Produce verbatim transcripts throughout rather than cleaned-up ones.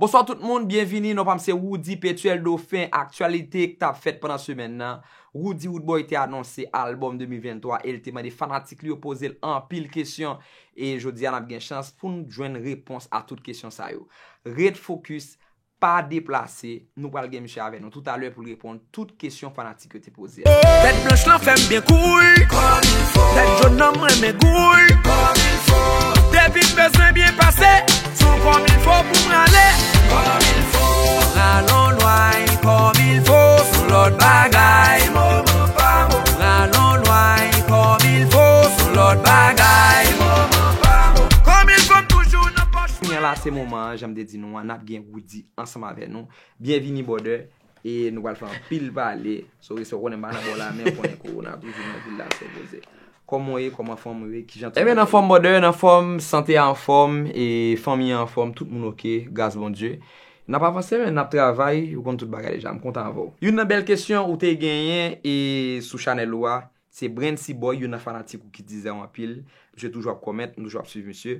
Bonswa tout moun, byenvini. Non pa m se Roody Petuel Dauphin. Aktyalite k t ap fèt pandan semèn nan. Roody Roodboy te anonse albòm de mil venntwa e l te mande fanatik li yo poze l anpil kesyon. E jodi a n ap gen chans pou n jwenn repons a tout kesyon sa yo. Ret fokis, pa deplase, nou pral gen misye avè nou toutalè pou l reponn tout kesyon fanatik yo te poze l. Tèt blanch lan fè m byen cool. Tèt jòn nan m renmen goul. Depi m bezwen byen pase, sou kòmilfo pou m rale. Rale an lway kòmilfo, sou lòt bagay. Moman pa bon. Rale an lway kòmilfo, sou lòt bagay. Moman pa bon. Kòmilfo m toujou nan pòch. Kounye a la, se moman an, jan m te di nou an, n ap gen Roody ansanm avè nou. Byenvini, brother. E nou pral fè anpil pale. So, respè, ou konnen m pa nan bò la, men ou konnen kowona toujou nan vil la, se poze. Kòman w ye, kòman fanmi w ye, kijan tout bagay ye? Ebyen, nan fòm, brother, nan fòm, sante a anfòm, e fanmi an anfòm, tout moun oke, gras Bondye. N ap avanse, men n ap travay, ou konn tout bagay deja, m kontan avè w. Youn nan bèl kesyon ou te genyen e sou chanèl ou a, se Brency Boy, youn nan fanatik ou ki dizè w anpil. Misye toujou ap kòmèt, m toujou ap swiv misye.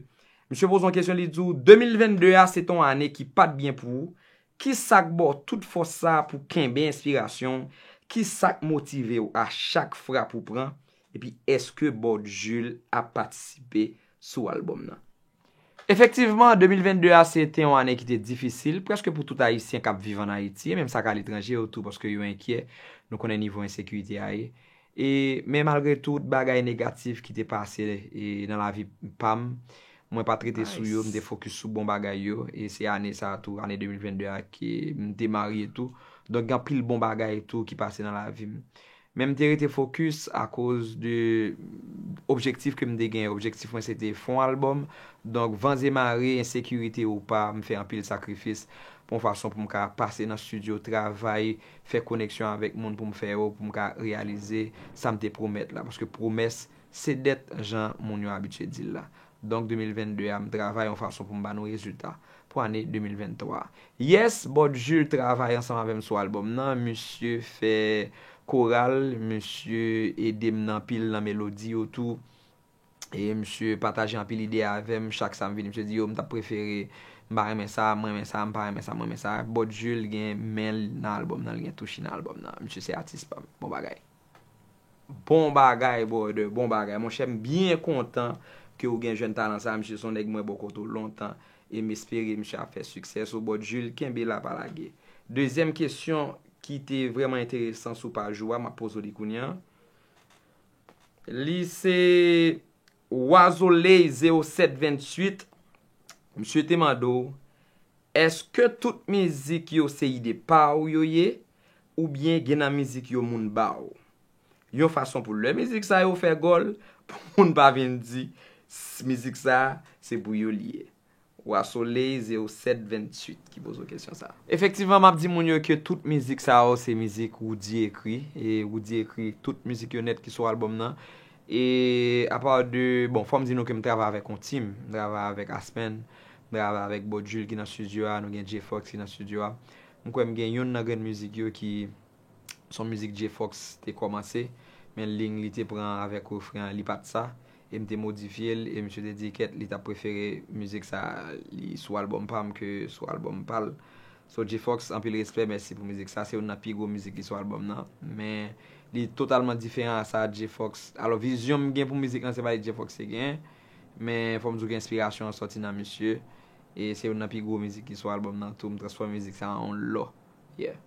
Misye poze yon kesyon, li di w, de mil vennde a se te yon ane ki pa t byen pou ou. Ki sa k ba w tout fòs sa a pou kenbe enspirasyon w? Ki sa k motive w a chak frap ou pran? Epi èske Bòt Jules ap patisipe sou albòm nan? Efektivman, de mil vennde a se te yon ane ki te difisil, prèske pou tout Ayisyen k ap viv ann Ayiti, e menm sa k aletranje yo tou, paske yo enkyè, nou konnen nivo ensekirite a ye. E, men malgre tout bagay negatif ki te pase e, nan lavi pa m, mwen pa t rete sou yo, m te fokis sou bon bagay yo. E se ane sa a tou, ane de mil vennde a, ke m te marye tou. Donk, gen anpil bon bagay tou ki pase nan lavi m. Men m te rete fokis akoz de objektif ke m te gen. Objektif mwen se te fè yon albòm. Donk, van e mare, ensekirite ou pa, m fè anpil sakrifis pou yon fason pou m ka pase nan estidyo, travay, fè koneksyon avèk moun pou m fè yo, pou m ka reyalize sa m te pwomèt la. Paske pwomès se dèt, jan moun yo abitye di l la. Donk, de mil vennde a, m travay yon fason pou m ba nou rezilta pou ane de mil venntwa a. Yes, Bòt Jules travay ansanm avè m sou albòm nan. Misye fè koral, misye ede m nan anpil nan melodi yo tou. E misye pataje anpil ide avè m. Chak sa m vini, misye di, yo, m t ap prefere, m pa renmen sa, m renmen sa, m pa renmen sa, m renmen sa. Bòt Jules gen men l nan albòm nan, li gen touch li nan albòm nan. Misye se atis pa m. Bon bagay. Bon bagay, brother, bon bagay. Monchè, m byen kontan ke w gen jèn talan sa a. Misye se yon nèg mwen bò kote w lontan. E m espere misye ap fè siksè. So, Bòt Jules, kenbe la, pa lage. Dezyèm kesyon ki te vrèman enteresan sou paj ou a, m ap poze w li kounye a. Li se Wazoley zewo sèt venntuit. Misye te mande w, èske tout mizik yo se ide pa w yo ye, oubyen gen nan mizik yo moun ba w? Yon fason pou lè mizik sa yo fè gòl, pou moun pa vin di, s-, mizik sa, se pou yo li ye. Wa Soley zewo sèt venntuit ki poze w kesyon sa. Efektivman, m ap di moun yo ke tout mizik sa yo se mizik Roody ekri. E Roody ekri tout mizik yo nèt ki sou albòm nan. E apa de, bon, fò m di nou ke m travay avèk yon team. M travay avèk Aspen, m travay avèk Bòt Jules ki nan estidyo a, nou gen J-Fox ki nan estidyo a. M kwè m gen youn nan grenn mizik yo ki se yon mizik J-Fox te kòmanse, men liy li te pran avèk refren an, li pa t sa. E m te modifye l, e misye te di kèt, li t ap prefere mizik sa li sou albòm pa m ke sou albòm pa l. So, J-Fox, anpil respè, mèsi pou mizik sa. Se youn nan pi gwo mizik ki sou albòm nan. Men, li totalman diferan a sa J-Fox. Alò, vizyon m gen pou mizik lan, se pa li J-Fox te genyen. Men, fò m di w ke enspirasyon an sòti nan misye. E se youn nan pi gwo mizik ki sou albòm nan tou. M transfòme mizik sa an yon lò. Yeah.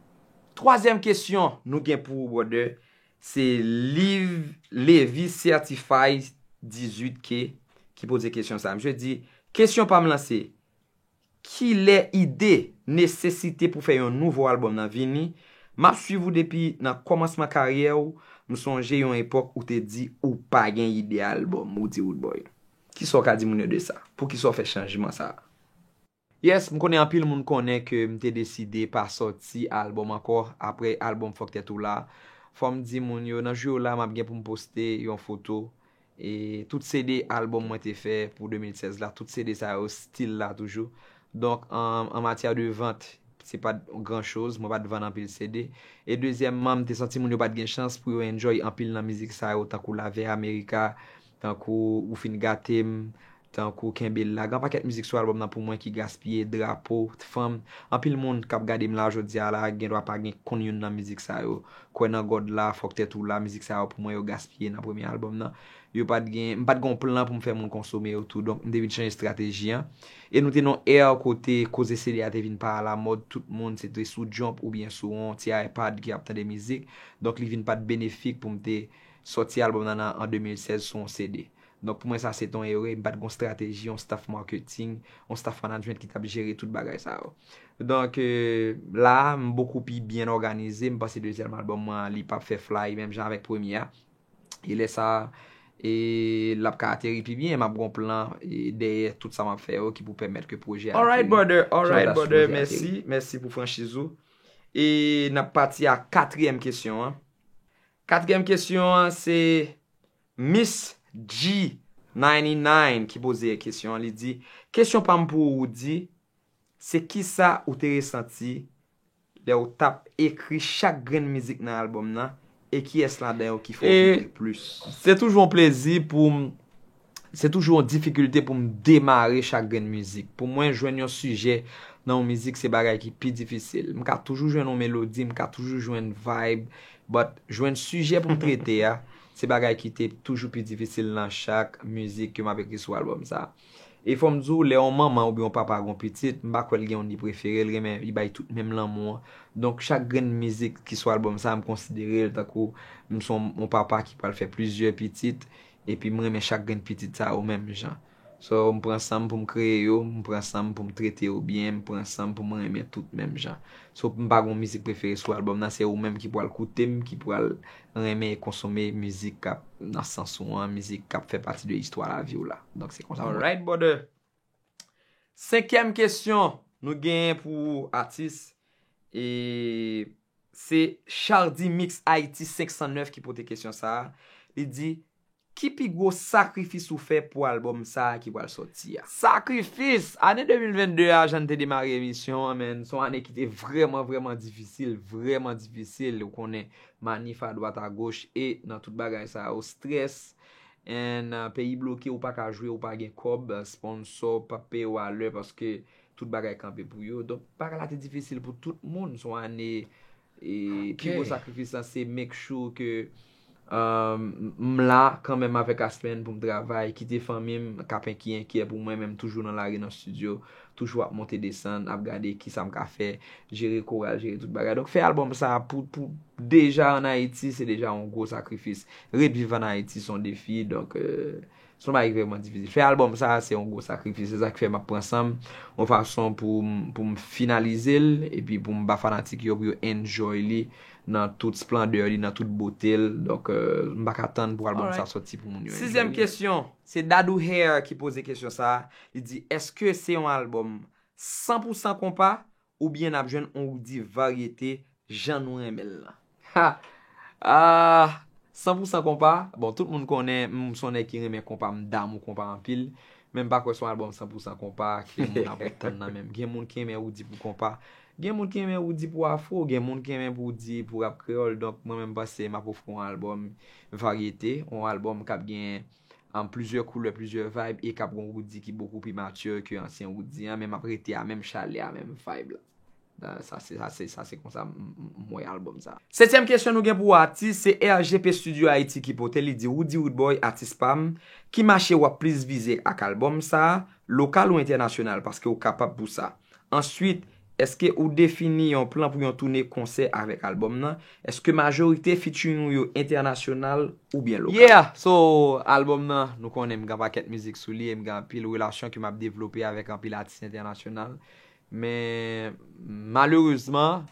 Twazyèm kesyon nou gen pou ou, brother, se Liv Levi Certified dizuit K ki poze kesyon sa. Misye di, kesyon pa m lan se, kilè ide, nesesite pou fè yon nouvo albòm nan vini? M ap swiv ou depi nan kòmansman karyè w. M sonje yon epòk ou te di ou pa gen ide albòm, Roody Roodboy. Kisa w ka di moun yo de sa? Poukisa w fè chanjman sa a? Yes, m konnen anpil moun konnen ke m te deside pa sòti albòm ankò apre albòm Fòk Tèt Ou La. Fò m di moun yo, nan jou yo la, m ap gen pou m poste yon foto. E tout C D albòm mwen te fè pou de mil sèz la, tout C D sa yo still la toujou. Donk, an, an matyè de vant, se pa t gran choz, mwen pa t vann anpil C D. E dezyèmman, m te santi moun yo pa t gen chans pou yo enjoy anpil nan mizik sa yo, tankou Lavè Amerika, tankou Ou Fin Gate M, Tankou Kenbe La. Gen pakèt mizik sou albòm nan pou mwen ki gaspiye, Drapo, Fanm. Anpil moun k ap gade m la jodi a la, gen dwa pa gen konn youn nan mizik sa yo. Kwè nan God la, Fòk Tèt ou la, mizik sa yo pou mwen yo gaspiye nan premye albòm nan. Yo pa t gen, m pa t gen yon plan pou m fè moun konsome yo tou. Donk, m te vin chanje estrateji an. E nou te nan yon era kote koze C D a te vin pa alamòd, tout moun se te sou Jump oubyen sou yon ti iPad ki ap tande mizik. Donk, li vin pa t benefik pou m te sòti albòm nan, nan an de mil sèz sou yon C D. Donk, pou mwen, sa se t yon erè. M pa t gen yon estrateji, yon staff marketing, yon staff management ki t ap jere tout bagay sa yo. Donk, euh, la, m bokou pi byen òganize. M panse dezyèm albòm mwen, li p ap fè fly, menm jan avèk premye a. E lè sa, e l ap ka ateri pi byen. M ap gen yon plan, e dèyè tout sa m ap fè yo ki pou pèmèt ke pwojè a ateri. Alright, brother. Alright, brother. Mèsi. Mèsi pou franchiz ou. E n ap pati a katriyèm kesyon an. Katriyèm kesyon an, se Miss G ninety-nine ki poze kesyon an. Li di, kesyon pa m pou ou, Roody, se kisa ou te resanti lè w t ap ekri chak grenn mizik nan albòm nan, e kiyès ladan yo ki fè w vibre plis? Se toujou yon plezi pou m, se toujou yon difikilte pou m demare chak grenn mizik. Pou mwen, jwenn yon sijè nan yon mizik, se bagay ki pi difisil. M ka toujou jwenn yon melodi, m ka toujou jwenn vibe, but jwenn sijè pou m trete a, se bagay ki te toujou pi difisil nan chak mizik ke m ap ekri sou albòm sa. E fò m di w, lè yon manman oubyen yon papa gen yon pitit, m pa kwè l gen yon ni prefere, l renmen, li bay tout menm lanmou an. Donk, chak grenn mizik ki sou albòm sa, m konsidere l tankou m se yon, yon papa ki pral fè plizyè pitit, epi m renmen chak grenn pitit sa yo menm jan. So, m pran san m pou m kreye yo, m pran san m pou m trete yo byen, m pran san m pou m renmen tout menm jan. So, m pa gen yon mizik prefere sou albòm nan, se ou menm ki pral koute m, ki pral renmen e konsome mizik k ap nan sans ou an, mizik k ap fè pati de istwa lavi w la. Donk, se konsa mwen. Alright, brother. Senkyèm kesyon nou genyen pou atis, e se Chardy Mix Haïti senk san nèf ki pote kesyon sa a. Li di, ki pi gwo sakrifis ou fè pou albòm sa a ki pral sòti a? Sakrifis! Ane de mil vennde a, jan n te demare emisyon an, men, se yon ane ki te vrèman, vrèman difisil, vrèman difisil. Ou konnen, manif adwat agoch e nan tout bagay sa yo, strès, and, uh, peyi bloke, ou pa ka jwe, ou pa gen kòb, sponsor p ap peye w alè paske tout bagay kanpe pou yo. Donk, bagay la te difisil pou tout moun. Se yon ane, e pi gwo sakrifis lan, se make sure ke, um, m la kanmenm avèk Aspen pou m travay, kite fanmi m k ap enki enkyè pou mwen, men m toujou nan lari, nan estidyo, toujou ap monte desann, ap gade kisa m ka fè, jere koral, jere tout bagay. Donk, fè albòm sa a pou, pou deja ann Ayiti, se deja yon gwo sakrifis. Ret viv ann Ayiti, se yon defi. Donk, euh, se yon bagay ki vrèman difisil. Fè albòm sa a, se yon gwo sakrifis. Se sa k fè m ap pran san m, yon fason pou m, pou m finalize l, epi pou m ba fanatik yo, pou yo enjoy li nan tout splandè li, nan tout bote l. Donk, euh, m pa ka tann pou albòm sa a sòti pou moun yo enjoy li. Sizyèm kesyon, se Dadou Hair ki poze kesyon sa a. Li di, èske se yon albòm san pou san konpa, oubyen n ap jwenn yon Roody varyete jan nou renmen l lan? Ha! Ah, san pou san konpa. Bon, tout moun konnen m se yon nèg ki renmen konpa, m damou konpa anpil. Men m pa kwè se yon albòm san pou san konpa ke moun ap ret tann nan men m. Gen moun ki renmen Roody pou konpa. Gen moun ki renmen Roody pou afro. Gen moun ki renmen Roody pou rap kreyòl. Donk, mwen menm, m panse m ap ofri yon albòm varyete, yon albòm k ap gen, um, plizyè koulè, plizyè vibe, e k ap gen yon Roody ki bokou pi mature ke ansyen Roody an, men m ap rete a menm chalè a, menm vibe la. Sa, sa se, sa se, sa se konsa m, m, m wè albòm sa. Setyèm kesyon nou gen pou atis, se R G P Studio Haïti ki pote, li di, Roody Roodboy, atis pa m, ki mache w ap plis vize ak albòm sa, lokal ou entènasyonal, paske w kapab pou sa. Answit, èske ou defini yon plan pou yon toune konsè avèk albòm nan? Èske majorite featuring ou yo entènasyonal oubyen lokal? Yeah! So, albòm nan, nou konnen m gen pakèt mizik sou li, e m gen anpil relasyon ke m ap devlope avèk anpil atis entènasyonal. Men, malerezman,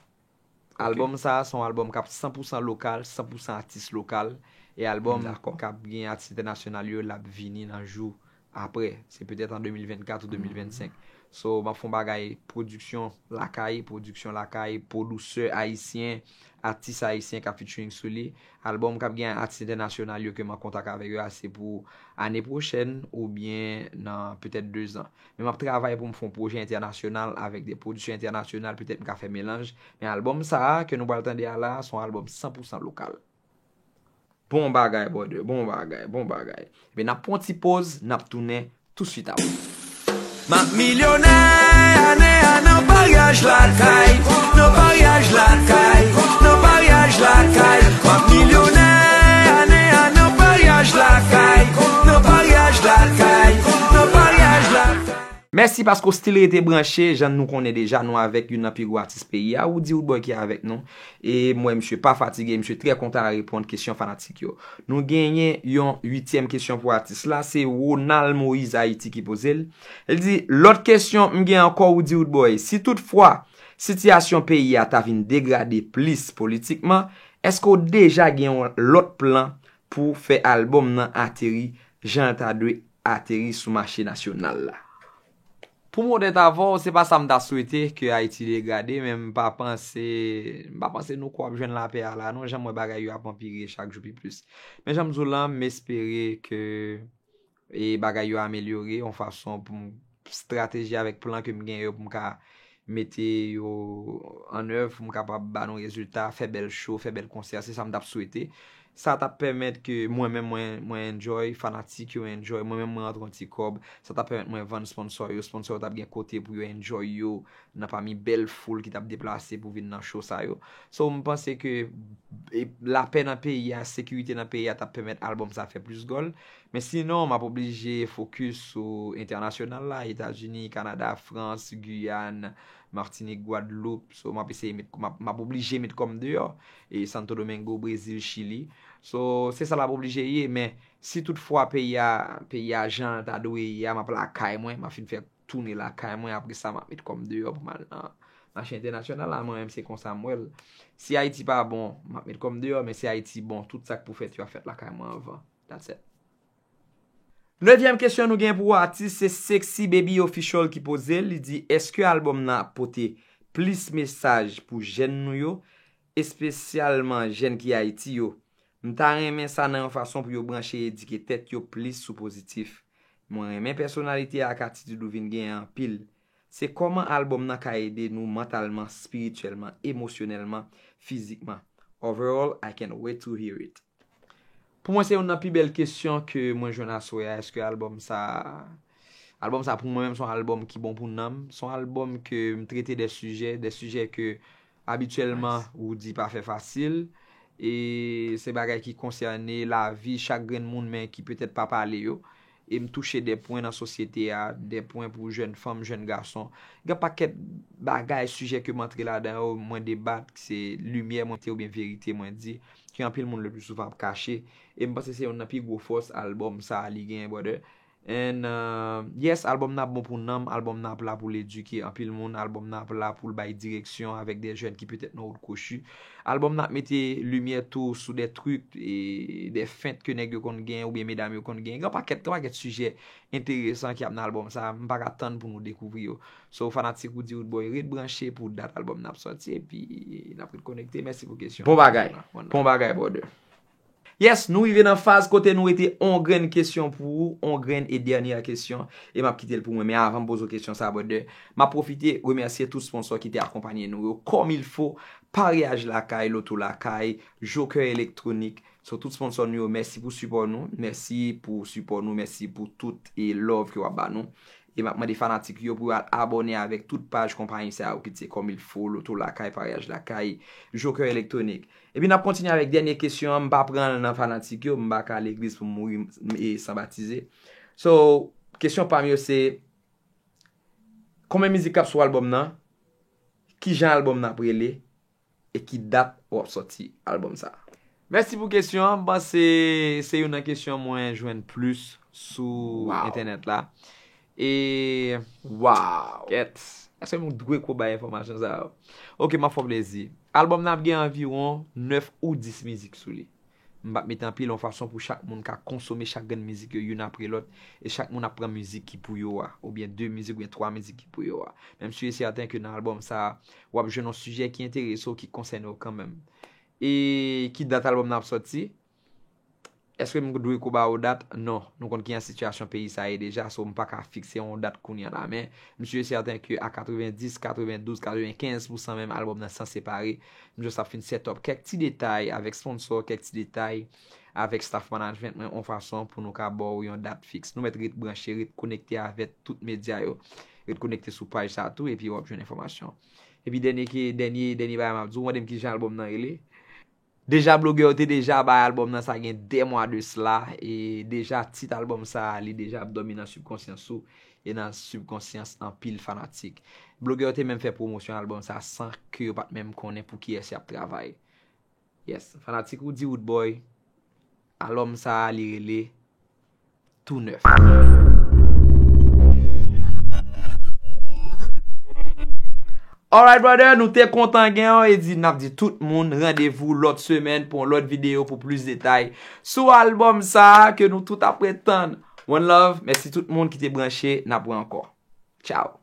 albòm sa a se yon albòm k ap san pou san lokal, san pou san atis lokal. E albòm k ap gen atis entènasyonal yo, l ap vini nan jou apre. Se petèt an de mil vennkat ou de mil vennsenk. So, m ap fè yon bagay pwodiksyon lakay, pwodiksyon lakay, pwodisè ayisyen, atis ayisyen k ap featuring sou li. Albòm k ap gen atis entènasyonal yo ke m an kontak avèk yo a, se pou ane pwochèn oubyen nan petèt dezan. Men m ap travay pou m fè yon pwojè entènasyonal avèk de pwodisè entènasyonal, petèt m ka fè melanj. Men albòm sa a ke nou pral tande a la, se yon albòm san pou san lokal. Bon bagay, brother, bon bagay, bon bagay. Ebyen, n ap pran yon ti poz, n ap tounen Touswit apre. M ap milyonè ane a nan paryaj lakay, nan paryaj lakay, nan paryaj lakay. M ap milyonè ane a nan paryaj lakay, nan paryaj lakay, nan paryaj lakay. Mèsi paske w still rete branche, jan nou konnen deja, nou avèk youn nan pi gwo atis peyi a, Roody Roodboy ki avèk nou. E m wè misye pa fatige, misye trè kontan reponn kesyon fanatik yo. Nou genyen yon uityèm kesyon pou atis la, se Ronald Moïse Haïti ki poze l. Li di, lòt kesyon m gen ankò, Roody Roodboy, si toutfwa sitiyasyon peyi a ta vin degrade plis politikman, èske w deja gen yon lòt plan pou fè albòm nan ateri jan l ta dwe ateri sou mache nasyonal la? Pou m onèt avè w, se pa sa m ta swete ke Ayiti degrade, men m pa panse, m pa panse nou kwè w ap jwenn lapè a la non, jan m wè bagay yo ap anpire chak jou pi plis. Men jan m di w lan, m espere ke e bagay yo amelyore yon fason pou m, strateji avèk plan ke m gen yo pou m ka mete yo an èv, pou m kapab ba nou rezilta, fè bèl show, fè bèl konsè, se sa m t ap swete. Sa t ap pèmèt ke mwen menm mwen, mwen enjoy, fanatik yo enjoy, mwen menm mwen antre yon ti kòb, sa t ap pèmèt mwen vann sponsò yo, sponsò yo t ap gen kote pou yo enjoy yo nan pami bèl foul ki t ap deplase pou vin nan show sa yo. So, m panse ke e, lapè nan peyi a, sekirite nan peyi a t ap pèmèt albòm sa fè plis gòl. Men sinon, m ap oblije fokis sou entènasyonal la, Etazini, Kanada, Frans, Giyàn, Matinik, Gwadloup. So, m ap eseye met, m ap, m ap oblije met kò m deyò. E Santo Domingo, Brezil, Chili. So, se sa l ap oblije ye, men si toutfwa peyi a, peyi a jan l ta dwe ye a, m ap lakay mwen, m ap fin fè tounen lakay mwen, apre sa, m ap met kò m deyò pou m al nan mache entènasyonal la, mwen menm se konsa m wè l. Si Ayiti pa bon, m ap met kò m deyò, men si Ayiti bon, tout sa k pou fèt yo ap fèt lakay mwen anvan. That's it. Nevyèm kesyon nou gen pou atis se Sexy Baby Official ki poze l. Li di, èske albòm nan ap pote plis mesaj pou jèn nou yo, espesyalman jèn ki Ayiti yo? M ta renmen sa nan yon fason pou yo branche edike tèt yo plis sou pozitif. Mwen renmen pèsonalite ak atitid ou vin genyen anpil. Se kòman albòm nan ka ede nou mantalman, espirityèlman, emosyonèlman, fizikman? Overall, I can't wait to hear it. Pou mwen, se youn nan pi bèl kesyon ke mwen jwenn aswè a. Èske albòm sa, albòm sa pou mwen menm, se yon albòm ki bon pou nanm. Se yon albòm ke m trete de sijè, de sijè ke abityèlman Roody pa fè fasil. E se bagay ki konsène lavi chak grenn moun, men ki petèt pa pale yo. E m touche de pwen nan sosyete a, de pwen pou jèn fanm, jèn gason. Gen pakèt bagay, sijè ke m antre ladan yo, mwen debat, se limyè mwen te oubyen verite mwen di, ke anpil moun le pli souvan ap kache. E m panse se youn nan pi gwo fòs albòm sa a li genyen, brother. And, uh, yes, albòm nan ap bon pou nanm, albòm nan ap la pou l edike anpil moun, albòm nan ap la pou l bay direksyon avèk de jèn ki petèt nan wòt kwochi. Albòm nan ap mete limyè tou sou de trik e de fent ke nèg yo konn gen oubyen medam yo konn gen. Gen pakèt, gen pakèt sijè enteresan ki ap nan albòm sa, m pa ka tann pou nou dekouvri yo. So, fanatik Roody Roodboy, ret branche pou dat albòm nan ap sòti, epi n ap ret konekte. Mèsi pou kesyon. Bon bagay. Bon bagay, brother. Yes, nou rive nan faz kote nou rete on grenn kesyon pou ou, on grenn e dènyè kesyon, e m ap kite l pou mwen. Men avan m poze w kesyon sa, brother, m ap pwofite remèsye tout sponsò ki te akonpanye nou yo, Comme il faut, Paryaj Lakay, Loto Lakay, Joker Elektronik. So, tout sponsò nou yo, mèsi pou sipò nou, mèsi pou sipò nou, mèsi pou tout e love ke w ap ba nou. E m ap mande fanatik yo pou yo al abòne avèk tout paj konpayi sa yo, kit se Comme il faut, Loto Lakay, Paryaj Lakay, Joker Elektronik. Epi n ap kontinye avèk dènyè kesyon an, m pa pran l nan fanatik yo, m pa ka legliz pou m mouri e san batize. So, kesyon pa m yo se, konbyen mizik k ap sou albòm nan? Kijan albòm nan ap rele? E ki dat w ap sòti albòm sa? Mèsi pou kesyon an. M panse se youn nan kesyon mwen jwenn plis sou entènèt la. E Wow! Kèt. Èske m dwe ko bay enfòmasyon sa yo? Ok, m ap fè w plezi. Albòm nan ap gen anviwon nèf ou dis mizik sou li. M p ap mete anpil, yon fason pou chak moun ka konsome chak grenn mizik yo youn apre lòt, e chak moun ap pran mizik ki pou yo a, oubyen de mizik oubyen twa mizik ki pou yo a. Men m si e sèten ke nan albòm sa a, w ap jwenn yon sijè ki enterese w, ki konsène w kanmenm. E ki dat albòm nan ap sòti? Èske m dwe ko ba w dat? Non. Nou konn kijan sitiyasyon peyi sa ye deja, so m pa ka fikse yon dat kounye a la. Men, m si e sèten ke a katrevenndis, katrevendouz, katrevenkenz pousan menm, albòm nan sanse pare. M jis ap fin set up kèk ti detay avèk sponsò, kèk ti detay avèk staff management mwen yon fason pou nou ka ba w yon dat fiks. Nou mèt ret branche, ret konekte avèk tout medya yo. Ret konekte sou paj sa tou, epi w ap jwenn enfòmasyon. Epi dènye ke, dènye, dènye bagay m ap di w, ou mande m kijan albòm nan rele. Deja blogè yo te deja bay albòm nan sa gen de mwa de sla, e deja tit albòm sa a, li deja ap dòmi nan sibkonsyans ou e nan sibkonsyans anpil fanatik. Blogè yo te menm fè pwomosyon albòm sa a san ke yo pa t menm konnen pou kiyès y ap travay. Yes, fanatik ou di Roodboy, albòm sa a li rele Tou Nèf. Alright brother, nou te kontan gen w e di n ap di tout moun randevou lòt semèn pou yon lòt videyo pou plis detay sou albòm sa a ke nou tout ap ret tann. One love, mèsi tout moun ki te branche, n ap wè ankò. Tchao.